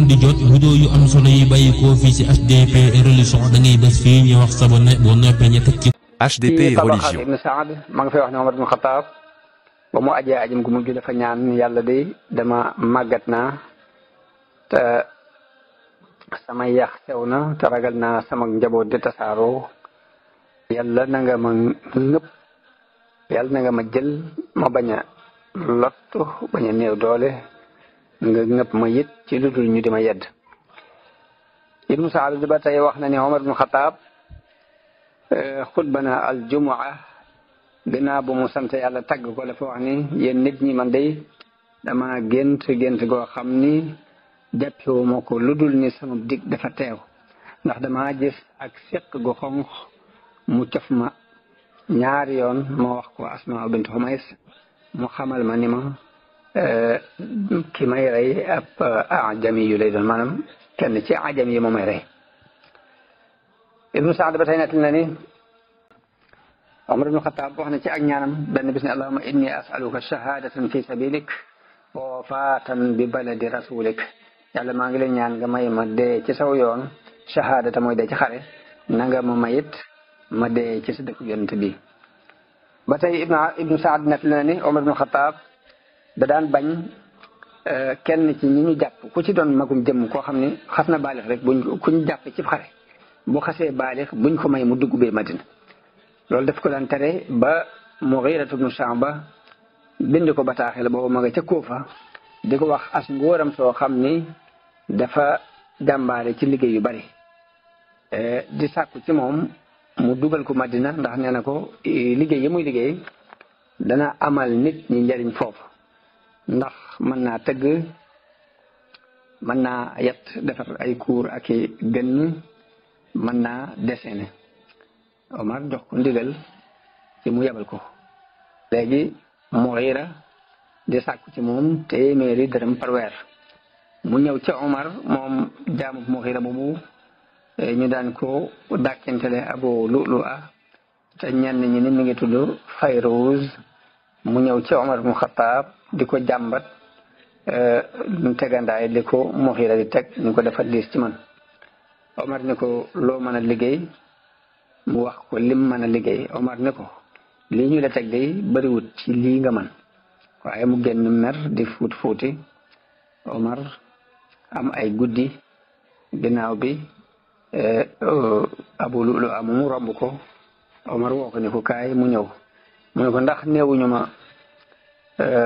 di jot vidéo yu am solo yi bàyyi ko fii ci HDP religion da ngay bés fii ñu wax sabone boo noppee ñu teg ci HDP religion. Ibn Saad ma nga fay wax ne Omar ibn Khattab ba mu ajee ajam gu mujj dafa ñaan yàlla de dama màggat naa te sama yax sew na te ragal naa sama njaboot di tasaaroo yàlla na nga ma ngëpp yàlla na nga ma jël ma bañ a lottu bañ a néew doole nga ngëpp ma it ci lu dul ñu di ma yedd. Ibnu Saad di ba tey wax na ne Omar ibn Khattab xutba na aljumua ginnaaw bu mu sant yàlla tagg ko dafa wax ni yéen nit ñi man day dama gént goo xam ni jàppewu ma ko lu dul ni sama dig dafa teew ndax dama gis ak séq gu xonq mu cof ma ñaari yoon ma wax ko Asmaa bint Xumays mu xamal ma ni ma ki may rey ab ajami yu lay doon maanaam kenn ci ajami yi moo may rey. Ibnu Saad ba tey nettali na ni Omar ibn Khattab wax na ci ak ñaanam benn bis ne allahumma inni as'aluka shahadatan fi sabilik wa wafatan bi baladi rasulik yàlla maa ngi lay ñaan nga may ma dee ci saw yoon shahadata mooy dee ci xare na nga ma mayit ma dee ci sa dëkk yonent bi. ba tey Ibnu Saad nettali na ni Omar ibn Khattab da daan bañ kenn ci ñi ñu jàpp ku ci doon magum jëm koo xam ne xas na baalix rek ku ñu jàpp ci xare bu xasee baalix buñ ko may mu dugg bee Madina loolu daf ko daan tere ba Mughiratu ibn Shu'ba bind ko bataaxel boobu ma nga ca Kuufa di ko wax as ngóoram soo xam ni dafa jàmbaare ci liggéey yu bari di sàkku ci moom mu dugal ko Madina ndax nee na ko liggéey yi muy liggéey dana amal nit ñi njariñ foofu ndax mën naa tëgg mën naa yet defar ay kuur ak i gën mën naa dessiné Omar jox ko ndigal ci mu yebal ko léegi Mughira di sàkku ci moom téeméeri dërëm par weer mu ñëw ca Omar moom jaamu Mughira moomu ñu daan ko dàkkentele Abu Lu'lu'a te ñenn ñi ni mi ngi tudd Fayruz mu ñëw ca Omar ibn Khattab di ko jàmbat tegandaay li ko Mughira di teg ñu ko defal liis ci man Omar ni ko loo mën a liggéey mu wax ko lim mën a liggéey Omar ni ko lii ñu la teg day bariwut ci lii nga man waaye mu génn mer di fuuti Omar am ay guddi ginnaaw bi Abu Lu'lu'a mu romb ko Omar woo ko ni ko kaay mu ñëw mu ne ko ndax néewuñu ma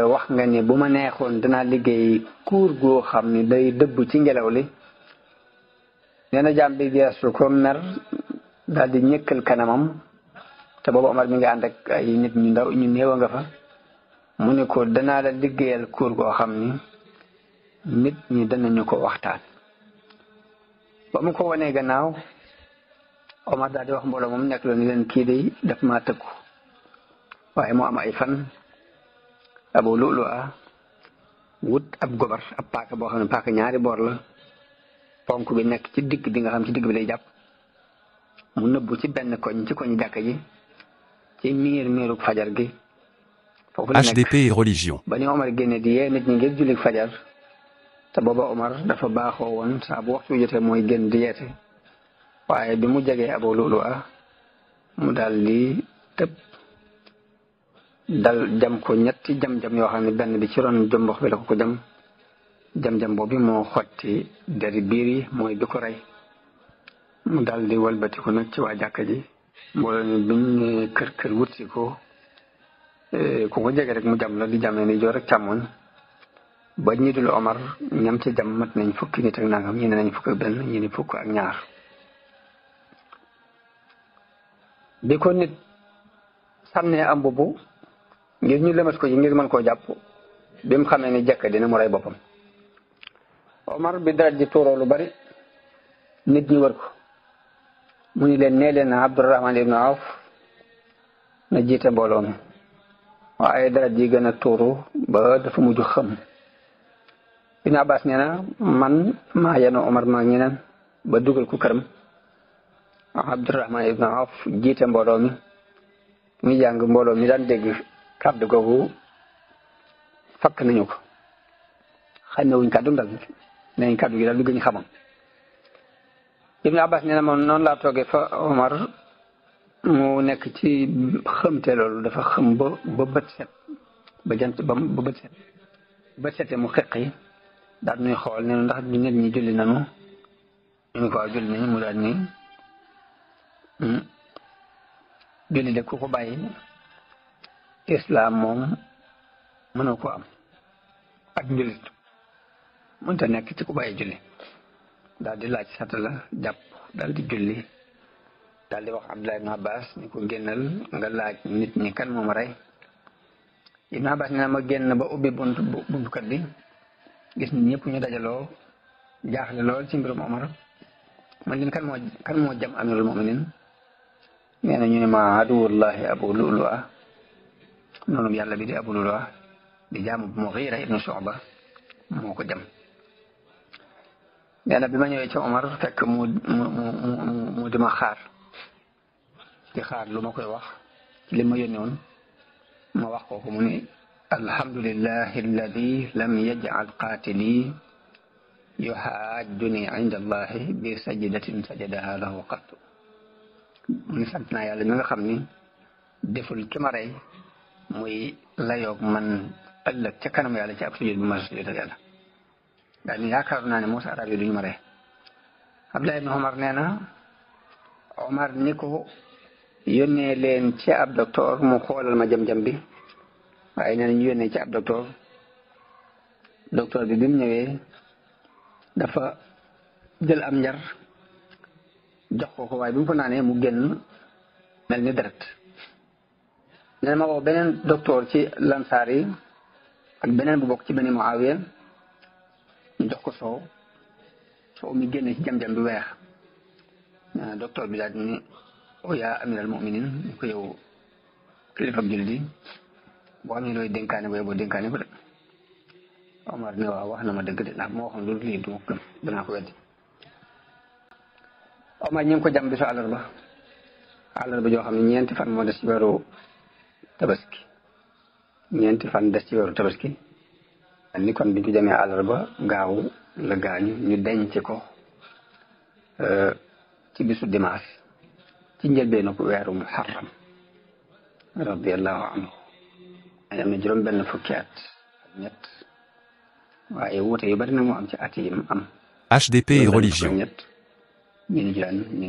wax nga ni bu ma neexoon danaa liggéey kuur goo xam ni day dëbb ci ngelaw li nee na jàmm bi geestu ko mer daal di ñëkkal kanamam te boobu Omar mi ngi ànd ak ay nit ñu ndaw ñu néew a nga fa mu ne ko danaa la liggéeyal kuur goo xam ni nit ñi danañu ko waxtaan. ba mu ko wanee gannaaw Omar daal di wax mbooloo moom nekk loon ni leen kii de daf maa tëkku waaye moo am ay fan Abu Lu'lu'a wut ab gobar ab paaka boo xam ne paaka ñaari boor la ponk bi nekk ci digg bi nga xam ci digg bi lay jàpp mu nëbbu ci benn koñ ci koñ jàkka ji ci miirug fajar gi foofu la nekk HDP religion. ba ni Omar génne di yee nit ñi ngir julli fajar te booba Omar dafa baaxoo woon saa bu waxtu jotee mooy génn di yeete waaye bi mu jegee Abu Lu'lu'a mu daal di tëb dal jam ko ñetti jam-jam yoo xam ne benn bi ci ron jombox bi la ko jam-jam boobu moo xotti deri biir yi mooy bi ko rey mu daal di walbatiku nag ci waa jàkka ji mbooloo ni biñ kër wutsi ko ku ko jege rek mu jam la di jamee ni joor ak càmmoñ ba ñi dul Omar ñam ci jam mat nañ fukki nit ak nangam ñi ne nañ fukk ak benn ñi ne fukk ak ñaar bi ko nit sànnee am boobu ngir ñu lëmas ko yi ngir mën koo jàpp bi mu xamee ni jekk dina mu rey boppam Omar bi dara ji tuuroo lu bari nit ñi wër ko mu ni leen nee leen Abdurrahman ibn Awf na jiite mbooloo mi waaye dara ji gën a tuuru ba dafa mujj xam Ibn Abbas nee na man maa yenu Omar maag ñeneen ba dugal ko këram Abdurrahman ibn Awf jiite mbooloo mi muy jàng mbooloo mi daan dégg kàddu googu fakk nañu ko xamewuñ kàddu ndal nañ kàddu gi daal du gën xamam. Ibnu Abbas nee na moom noonu laa toogee fa Omar mu nekk ci xëmte loolu dafa xëm ba bët set ba jant ba bët set bët sete mu xeqi daal nuy xool ne ndax nit ñi julli nanu ñu ngi ko waaw julli nañu mu daal ni julli de ku ko bàyyi islam moom mënoo ko am ak njullit mënta nekk ci ku bàyyi julli daal di laaj sata la jàpp daal di julli daal di wax Abdullah ibn Abbas ni ko génnal nga laaj nit ñi kan moom rey. Ibn Abbas nee na ma génn ba ubbi buntu kër bi gis nit ñëpp ñu dajaloo jaaxle lool ci mbirum Omar man leen kan moo jam amirul mu'minin nee na ñu ne ma aduwullahi Abu Lu'lu'a noonu yàlla bi di Abu Lu'lu'a di jaamu Mughira ibn Shu'ba moo ko jam. nee na bi ma ñëwee ci Omar fekk mu di ma xaar di xaar lu ma koy wax ci li ma yónni woon ma wax ko mu ni alhamdulillahi alladi lam yaj'al qaatili yuhaajjuni inda allahi bi sajdatin sajadaha lahu qattu mu ni sant naa yàlla mi nga xam ni deful ki ma rey muy layoog man ëllëg ca kanam yàlla ci ab sujud bu ma sujudal yàlla daal ni yaakaar naa ne Muusaa arab yi duñu ma rey. Abdullah ibn Omar nee na Omar ni ko yónnee leen ci ab docteur mu xoolal ma jam-jam bi waaye nee na ñu yónnee ci ab docteur bi bi mu ñëwee dafa jël am njar jox ko waaye bi mu ko naanee mu génn mel ni deret. nee na ma woo beneen docteur ci lansaar yi ak beneen bu bokk ci Bani Muawiya ñu jox ko soow mi génne ci jam-jam bi weex. nee na docteur bi daal ni o yaa amiral mu'minin ñu ko yow kilifa ak jullit yi boo amee looy dénkaane boo dénkaane ko de. Omar ne waaw wax na ma dëgg de ndax moo waxoon loolu lii du ma gëm danaa ko weddi. Omar ñu ngi ko jam bisu àllarba joo xam ne ñeenti fan moo des ci weeru tabaski ni kon biñ ko jamee àllarba gaaw la gaañu ñu denc ko ci bisu dimanche ci njëlbeenu ko weeru Muharram radiyallahu anhu am na juróom benn fukki at ak ñett waaye wuute yu bari na moo am ci at yi am. HDP et religion. ñu ni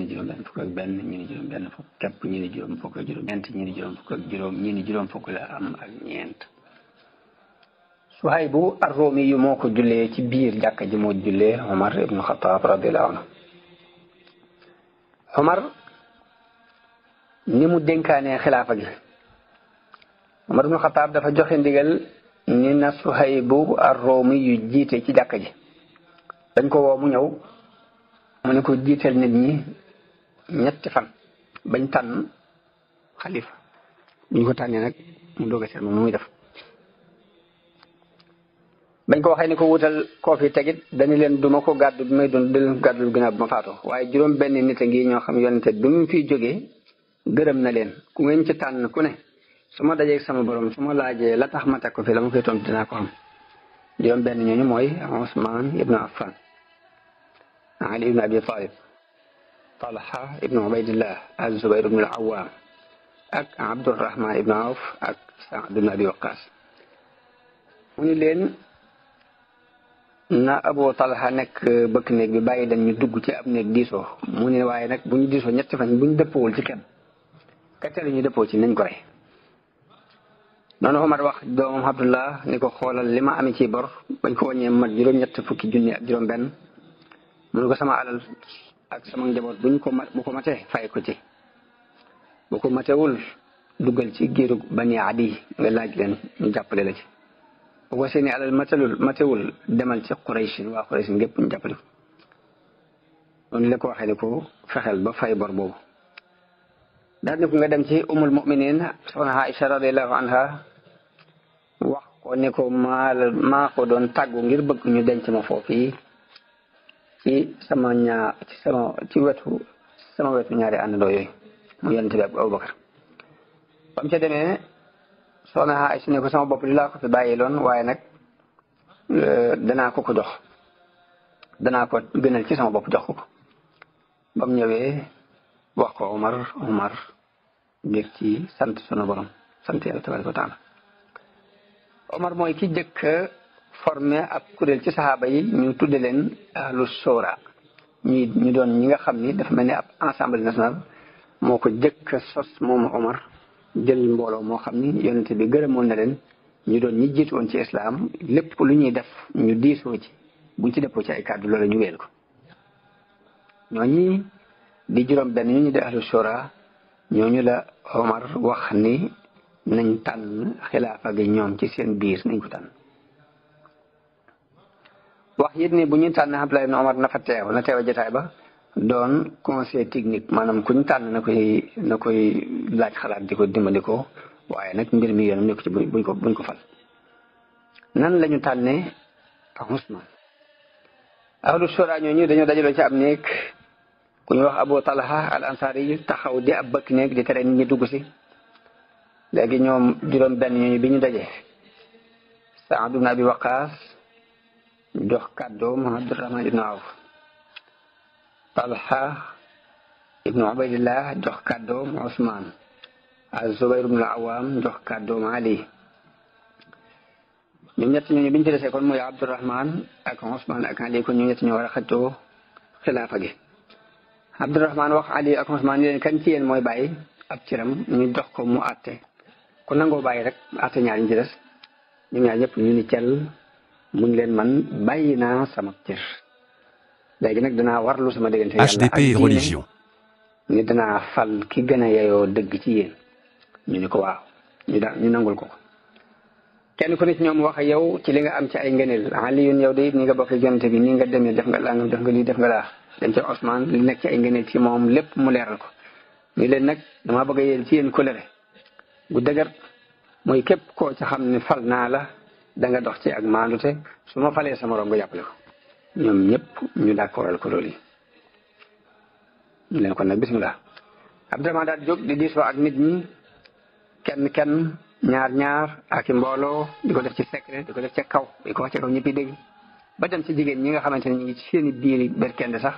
juróom benn fukk ak benn ñu ni juróom benn fukk képp ñu ni juróom fukk ak juróom ñeent ñu ni juróom fukk ak juróom ñu ni juróom fukk la am ak ñeent. Suhaybu ar-Rumi yu moo ko jullee ci biir jàkka ji moo jullee Omar ibn Khattab radiyallahu anhu. Omar ni mu dénkaanee xilaafa gi Omar ibn Khattab dafa joxe ndigal ni na Suhaybu ar-Rumi yu jiite ci jàkka ji dañ ko woo mu ñëw mu ne ko jiiteel nit ñi ñetti fan bañ tànn xalifa ñu ko tànnee nag mu doog a seet moom nu muy def. bañ ko waxee ni ko wutal koo fi tegit dañu leen duma ko gàddu bi may doon di leen gàddu ginnaaw bi ma faatoo waaye juróom benn nit a ngi ñoo xam yonente bi mu fiy jógee gërëm na leen ku ngeen ci tànn ku ne su ma dajeeg sama borom su ma laajee la tax ma teg ko fi la ma koy tontu dinaa ko xam. juróom benn ñooñu mooy Usmaan ibnu Affan, Ali ibnu Abi Talib, Talha ibnu Ubaydillah, Az-Zubayr ibnu al-Awwam ak Abdurrahman ibnu Awf ak Saad ibnu Abi Waqqas. mu ni leen na Abu Talha nekk bëkk néeg bi bàyyi dañ ñu dugg ci ab néeg diisoo mu ne waaye nag bu ñu diisoo ñetti fan bu ñu dëppoowul ci kenn kattali ñu dëppoo ci nañ ko rey. noonu Omar wax doomam Abdullah ni ko xoolal li ma amee ci bor bañ ko wàññee mat juróom-ñett fukki junni ak juróom-benn mu ne ko sama alal ak sama njaboot bu ko matee fay ko ci bu ko matewul duggal ci giiru Bani Adi nga laaj leen ñu jàppale la ci. bu ko seeni alal matewul demal ci Quraysh waa Quraysh gépp ñu jàppale ko noonu la ko waxee ne ko fexeel ba fay bor boobu. daal ne ko nga dem ci umul mu'minin soxna Aïcha radiyallahu anha wax ko ne ko maa ko doon tàggu ngir bëgg ñu denc ma foofu ci sama wetu ñaari àndandoo yooyu mu yonent bi ak Abubakar. ba mu ca demee soxna Aïcha ne ko sama bopp li laa ko fi bàyyi loon waaye nag danaa ko jox danaa ko gënal ci sama bopp jox ko ba mu ñëwee wax ko Omar ngir ci sant sunu borom sant yàlla tabaraka wa taala. Omar mooy ki jëkk formé ab kuréel ci saxaaba yi ñu tudde leen ahlu shura ñu doon ñi nga xam ni dafa mel ni ab assemblée nationale moo ko jëkk sos moom Omar jël mbooloo moo xam ni yonente bi gërëmoon na leen ñu doon ñi jiitu woon ci islam lépp lu ñuy def ñu diisoo ci buñ ci dëppoo ci ay kàddu loolu ñu wéel ko ñooñi di juróom benn ñu di ahlu shura ñooñu la Omar wax ni nañ tànn xilaafa gi ñoom ci seen biir nañ ko tànn wax it ni bu ñuy tànn Abdullah ibn Omar na fa teew na teew jotaay ba doon conseil technique maanaam kuñ tànn na koy laaj xalaat di ko dimbali ko waaye nag mbir mi yoonam nekk ci buñ ko fal. nan lañu tànnee Usman ahlu shura ñooñu dañoo dajaloo ci ab néeg ku ñu wax Abu Talha al Ansari yi taxaw di ab bëkk néeg di tere nit ñi dugg si léegi ñoom juróom benn ñooñu bi ñu dajee Saad ibn Abi Waqaas jox kàddoom Abdurahman ibn Awf Talha ibnu Ubaydillah jox kàddoom Usman Az-Zubayr ibn al-Awwam jox kàddoom Ali ñoom ñett ñooñu bi ñu ci desee kon mooy Abdurahman ak Usman ak Ali kon ñoom ñett ñoo war a xëccoo xilaafa gi Abdurahman wax Ali ak Usman ni leen kan ci yéen mooy bàyyi ab ciram ñu jox ko mu àtte ku nangoo bàyyi rek àtte ñaar ñu ci des ñoom ñaar ñëpp ñu ni cel muñ leen man bàyyi naa sama cër léegi nag danaa warlu sama diggante yàlla HDP et religion ni danaa fal ki gën a yeyoo dëgg ci yéen ñu ni ko waaw ñu nangul ko kenn ku ne ci ñoom wax yow ci li nga am ci ay ngëneel Aliyun yow de it ni nga bokk yonent bi nii nga demee def nga langam def nga lii def nga laa dem ci Usmaan li nekk ci ay ngëneel ci moom lépp mu leeral ko ñu leen nag dama bëgg a yéen ci yéen kolere gu dëgër mooy képp koo ci xam ne fal naa la da nga dox ci ak maandute su ma falee sama morom nga jàppale ko ñoom ñëpp ñu d'accordal ko loolu yi ñu leen kon nag bismillah Abdurahmaan daal jóg di diisoo ak nit ñi kenn ñaar ak i mbooloo di ko def ci secret di ko def ca kaw di ko wax ca kaw ñëpp dégg ba dem ci jigéen ñi nga xamante ne ñu ngi ci seen i biir berkende sax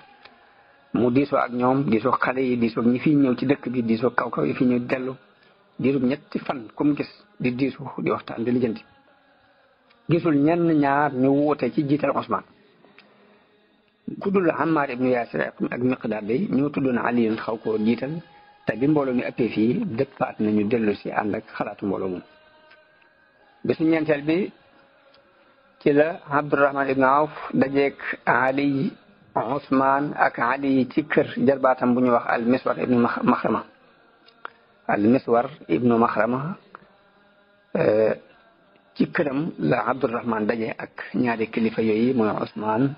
mu diisoo ak ñoom diisoo xale yi diisoo ñi fi ñëw ci dëkk bi diisoo kaw yi fi ñëw dellu diirub ñetti fan comme gis di diisoo di waxtaan di lijjanti gisul ñenn ñaar ñu wuute ci jiital Usmaan ku dul Ammaar ibnu Yaasir ak Miqdaad day ñoo tuddoon Ali xaw koo jiital te bi mbooloo mi ëppee fii dëppaat nañu dellu si ànd ak xalaatu mbooloo moom bésu ñeenteel bi ci la Abdurahman ibnu Awf dajeek Ali Usmaan ak Ali ci kër jarbaatam bu ñuy wax al-Miswar ibnu Maxrama ci këram la Abdurahman daje ak ñaari kilifa yooyu mooy Usmaan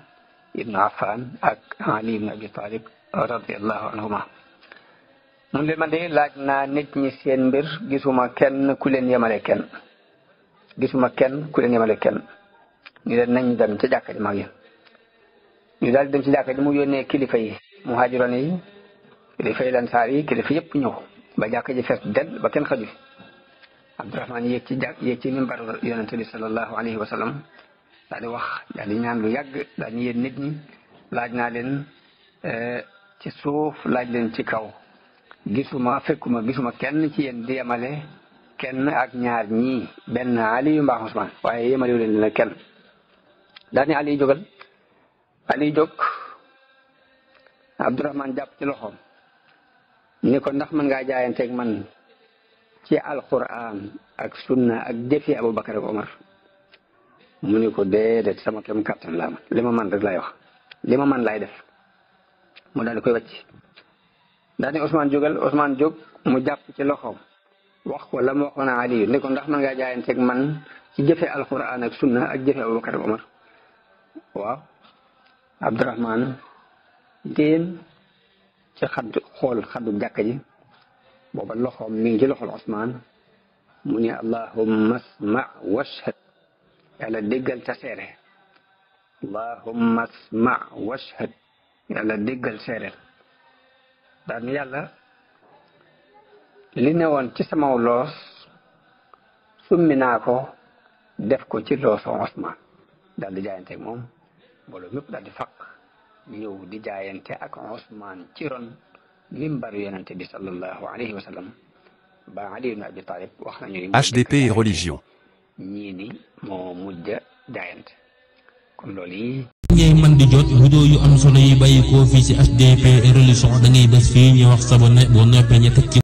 ibnu Affan ak Ali ibnu Abi Talib radiyallahu anhuma mun leen man de laaj naa nit ñi seen mbir gisuma kenn ku leen yemale kenn ñu leen nañ dem ca jàkka ji mag yi ñu daal dem ci jàkka ji mu yónnee kilifa yi muhaajiroon yi kilifa yi lansaar yi kilifa yëpp ñëw ba jàkka ji fees del ba kenn xaju fi Abdurahmaan yéeg ci mimbar yonente bi sallallahu alayhi wa sallam daal di wax daal di ñaan lu yàgg daal di yéen nit ñi laaj naa leen ci suuf laaj leen ci kaw gisuma kenn ci yéen di yemale kenn ak ñaar ñii benn Ali mbaa Usmaan waaye yemale leen la kenn daal ni Ali jógal Ali jóg Abdurahmaan jàpp ci loxoom ni ko ndax mën ngaa jaayanteeg man ci alquran ak sunna ak jëfi Abubakar ak Omar mu ni ko déedéet sama kem kattan laa man li ma man rek laay wax li ma man laay def mu daal di koy wàcc daal ni Usmaan jógal Usmaan jóg mu jàpp ci loxoom wax ko la mu waxoon Ali ni ko ndax mën ngaa jaayanteeg man ci jëfe alquran ak sunna ak jëfe Abubakar ak Omar waaw Abdurahmaan teen ci xool xaddu jàkka ji booba loxoom mi ngi ci loxol Usmaan mu ni allahumma asma washhad yàlla déggal ta seere allahumma asma washhad yàlla déggal seere daal ni yàlla li newoon ci sama loos summi naa ko def ko ci looso Usmaan daal di jaayanteeg moom mbooloo mépp daal di faq ñëw di jaayante ak Ousmane ci ron mimbar yonente bi sallallahu alayhi wa sallam ba Ali ibn Abi Talib wax nañu HDP et religion. ñii ni moo mujj jaayante kon loolu yi ngay man di jot vidéo yu am solo yi bàyyi ko fii ci HDP et religion da ngay bés fii ñu wax sabone boo noppee ñu teg ci